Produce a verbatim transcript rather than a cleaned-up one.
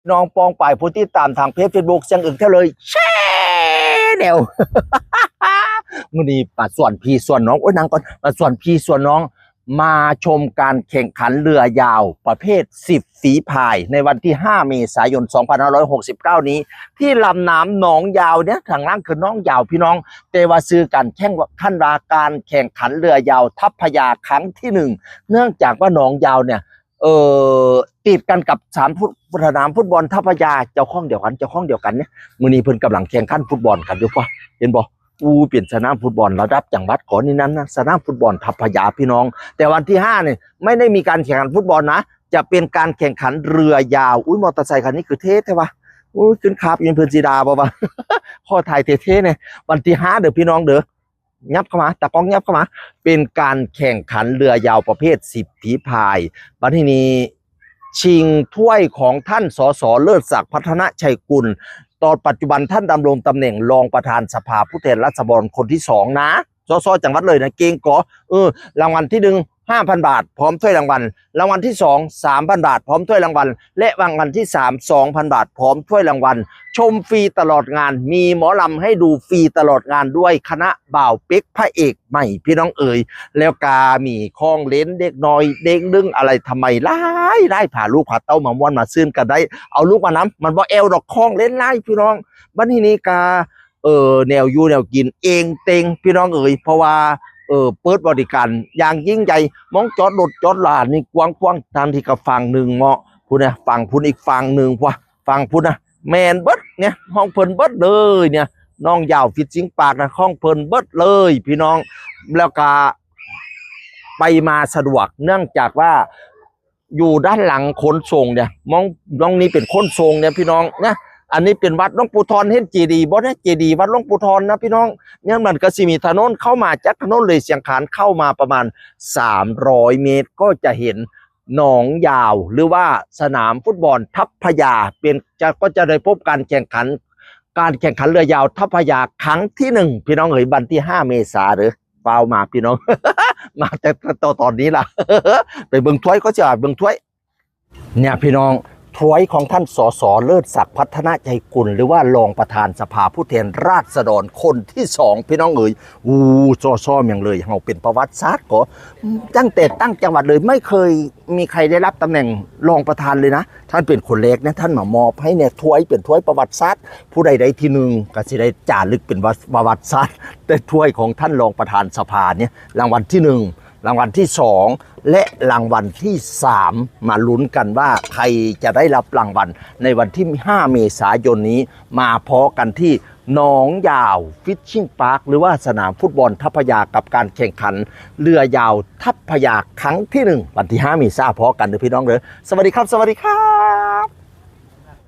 น้องปองปายผู้ติดตามทางเพจ Facebook เสียงอึ่งเท่าเลยแชนแนล มื้อนี้มาสวนพี่สวนน้อง โอ้ย นั่งก่อน มาสวนพี่สวนน้อง มาชมการแข่งขันเรือยาวประเภท สิบ ฝีพาย ในวันที่ ห้า เมษายน สองพันห้าร้อยหกสิบเก้า นี้ ที่ลำน้ำหนองยาวเนี่ย ทางล่างคือหนองยาวพี่น้อง แต่ว่าชื่อการแข่งขันว่าการแข่งขันเรือยาวทัพพญาครั้งที่หนึ่ง เนื่องจากว่าหนองยาวเนี่ย เอ่อ ติดกันกับสามฟุต สนามฟุตบอลทัพพญา เจ้าของเดียวกัน เจ้าของเดียวกันเนี่ย มื้อนี้เพิ่นกำลังแข่งขันฟุตบอลกันอยู่ พ่อ เห็นบ่ อู้ เป็นสนามฟุตบอลระดับจังหวัดก่อนนี่นั่นนะ สนามฟุตบอลทัพพญาพี่น้อง แต่วันที่ ห้า เนี่ย ไม่ได้มีการแข่งขันฟุตบอลนะ จะเป็นการแข่งขันเรือยาว อุ้ย มอเตอร์ไซค์คันนี้คือเท่แท้วะ อุ้ย ขึ้นขับ ยังเพิ่นสิด่าบ่วะ ขอถ่ายเท่ๆเนี่ย วันที่ ห้า เด้อพี่น้องเด้อ ยับเข้ามา ตากล้องยับเข้ามา เป็นการแข่งขันเรือยาวประเภท สิบ ฝีพาย บัดทีนี้ ชิงถ้วยของท่าน สส เลิศศักดิ์ พัฒนชัยกุล ตอนปัจจุบันท่านดำรงตำแหน่งรองประธานสภาผู้แทนราษฎรคนที่สองนะ สส จังหวัดเลยนะ เก่งก่อ เออ รางวัลที่หนึ่ง ห้าพัน บาท พร้อมถ้วยรางวัล รางวัลที่สอง สามพัน บาท พร้อมถ้วยรางวัล และรางวัลที่สาม สองพัน บาท พร้อมถ้วยรางวัล ชมฟรีตลอดงาน มีหมอลำให้ดูฟรีตลอดงานด้วย คณะบ่าวเป๊กพระเอกใหม่พี่น้องเอ๋ย แล้วกามีของเล่นเด็กน้อยเด้งดึงอะไรทำไมหลายหลาย พาลูกพาเต้ามาม่วนมาซื่นกันได้ เอาลูกมานำ มันบ่แอวดอก ของเล่นหลายพี่น้อง บัดทีนี้กา เออ แนวอยู่แนวกินเองเต็งพี่น้องเอ๋ย เพราะว่า เออ เปิดบริการอย่างยิ่งใหญ่ หม่องจอดรถจอดลานี่กว้างๆ ทางที่กะฝั่งหนึ่งเนาะ พุ้นนะ ฝั่งพุ้นอีกฝั่งหนึ่ง พุ้น ฝั่งพุ้นนะ แม่นเบิดเนี่ย ของเพิ่นเบิดเลยเนี่ย หนองยาว Fishing Park นะ ของเพิ่นเบิดเลยพี่น้อง แล้วกา ไปมาสะดวก เนื่องจากว่า อยู่ด้านหลังขนส่งเนี่ย หม่อง หม่องนี้เป็นขนส่งเนี่ยพี่น้องนะ อันนี้เป็นวัดหลวงปู่ทอน เห็นเจดีย์บ่เนี่ย เจดีย์วัดหลวงปู่ทอนนะพี่น้อง เนี่ยมันกะสิมีถนนเข้ามาจากถนนเลยเชียงคานเข้ามาประมาณ สามร้อย เมตร ก็จะเห็นหนองยาว หรือว่าสนามฟุตบอลทัพพญา เป็น จะ ก็จะได้พบการแข่งขัน การแข่งขันเรือยาวทัพพญาครั้งที่หนึ่ง พี่น้องเอ๋ย วันที่ ห้า เมษาเด้อ ฟ้าวมาพี่น้อง มาแต่ตอนนี้ล่ะ ไปเบิ่งถ้วยก็จะเบิ่งถ้วย เนี่ยพี่น้อง ถ้วยของท่าน สส เลิศศักดิ์ พัฒนชัยกุล หรือว่ารองประธานสภาผู้แทนราษฎรคนที่สอง พี่น้องเอ๋ย อู้ สส แม่งเลย เฮาเป็นประวัติศาสตร์ก็ ตั้งแต่ตั้งจังหวัดเลย ไม่เคยมีใครได้รับตำแหน่งรองประธานเลยนะ ท่านเป็นคนแรกนะ ท่านมามอบให้เนี่ย ถ้วย เป็นถ้วยประวัติศาสตร์ ผู้ใดได้ที่หนึ่งก็สิได้จารึกเป็นประวัติศาสตร์ แต่ถ้วยของท่านรองประธานสภาเนี่ย รางวัลที่หนึ่ง รางวัลที่สอง และรางวัลที่สาม มาลุ้นกันว่าใครจะได้รับรางวัล ในวันที่ ห้า เมษายนนี้ มาพ้อกันที่หนองยาว Fishing Park หรือว่าสนามฟุตบอลทัพพญา กับการแข่งขันเรือยาวทัพพญาครั้งที่หนึ่ง วันที่ ห้า เมษา พ้อกันเด้อพี่น้องเด้อ สวัสดีครับ สวัสดีครับ